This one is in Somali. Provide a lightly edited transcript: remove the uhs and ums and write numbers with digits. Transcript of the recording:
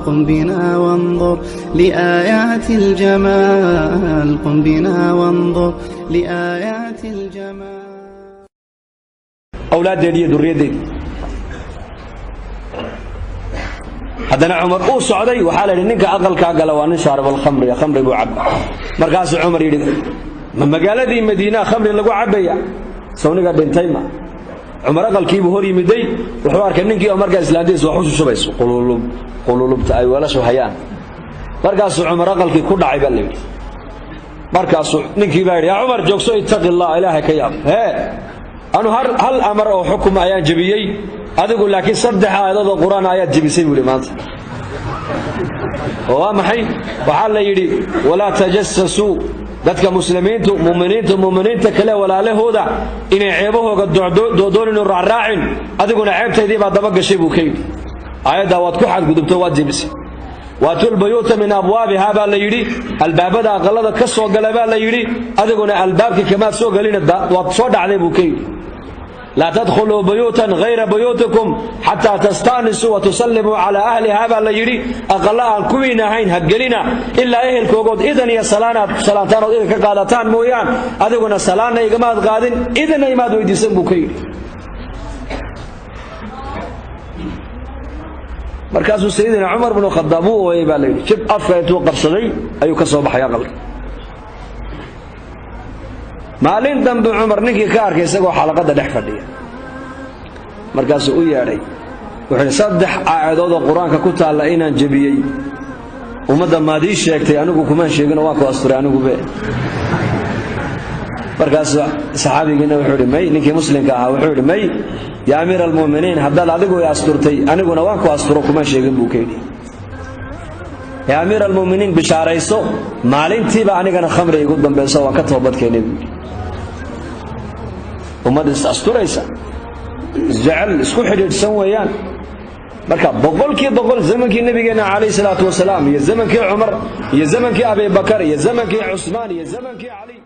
قم بنا وانظر لآيات الجمال، قم بنا وانظر لآيات الجمال. Awlaaddeedi iyo durriyaddeedi. Haddana Cumar uu socday. Waxaa la yidhi ninka aqalkaa gala waa nin shaaribalkhamriga, khamri buu cabba. Markaasuu Cumar yidhi, ma magaaladii Madiinaa khamri lagu cabbaya? Sawniga dhintay ma. Cumar aqalkiibuu hor yimiday, wuxuu arkay ninkii oo markaa islaantiisa wax u shushubayso, qululub qululubta ay weelashu hayaan. Markaasuu Cumar aqalkii ku dhacay baa la yidhi. Markaasuu ninkii baa yidhi, yaa Cumar, joogso, ittaqi Allah, Ilaahay ka yaab. Hee, anu hal amar oo xukuma ayaan jebiyey, adigu laakiin 3 aayadood oo Qur-aan ayaad jebisay buu yidhi maanta. Oo waa maxay? Waxaa la yidhi walaa tajasasuu, dadka muslimiintu, muminiintu muminiinta kale walaalahooda inay ceebahooga doodooninu raacraacin, adiguna ceebtaydii baa daba gashay buu ka yidhi. Aayaddaa waad ku xadgudubto, waad jebisay. Waatul buyuuta min abwaabihaa baa la yidhi, albaabada aqalada ka soo gala baa la yidhi, adiguna albaabkii kamaad soo gelina, waad soo dhacday buu ka yidhi. Laa tadkhuluu buyuutan hayra buyuutikum xataa tastaanisuu wa tusallimuu calaa ahlihaa baa la yidhi, aqalla aan kuwiin ahayn ha gelina ilaa ehelkoogood idan iyo salaan aad salaantaan ood idan ka qaadataan mooyaan, adiguna salaanna igamaad qaadin, idinna imaad weydiisan buu ka yidhi. Markaasuu Sayidina Cumar bnu Khadaab uu ooyey baa la yidhi, jib afka intuu qabsaday ayuu ka soo baxay aqalka. Maalin dambe Cumar ninkii ka arkay isagoo xalaqadda dhex fadhiya, markaasuu u yeedhay, wuxuu yidhi, 3 aayadood oo Qur-aanka ku taalla inaan jebiyey ummadda maadii sheegtay, anigu kumaan sheeginoo waan ku asturay anigube. Markaasuu saxaabigiina wuxuu yidhi may, ninkii muslimka ahaa wuxuu yidhi may, yaa amiira almu'miniin, haddaad adigu i asturtay aniguna waan ku asturo, kumaan sheegin buu ka yidhi. Yaa amiira almu'miniin, bishaarayso, maalintiiba anigana khamri igu dambayso, waan ka toobadkeenay buu yidhi. Ummad is asturaysa, isjecel, isku xidhiidhsan weeyaan. Marka 100% zamankii nabigeenna calayhi salaatu wasalaam iyo zamankii Cumar iyo zamankii Abibakar iyo zamankii Cusmaan iyo zamankii Cali.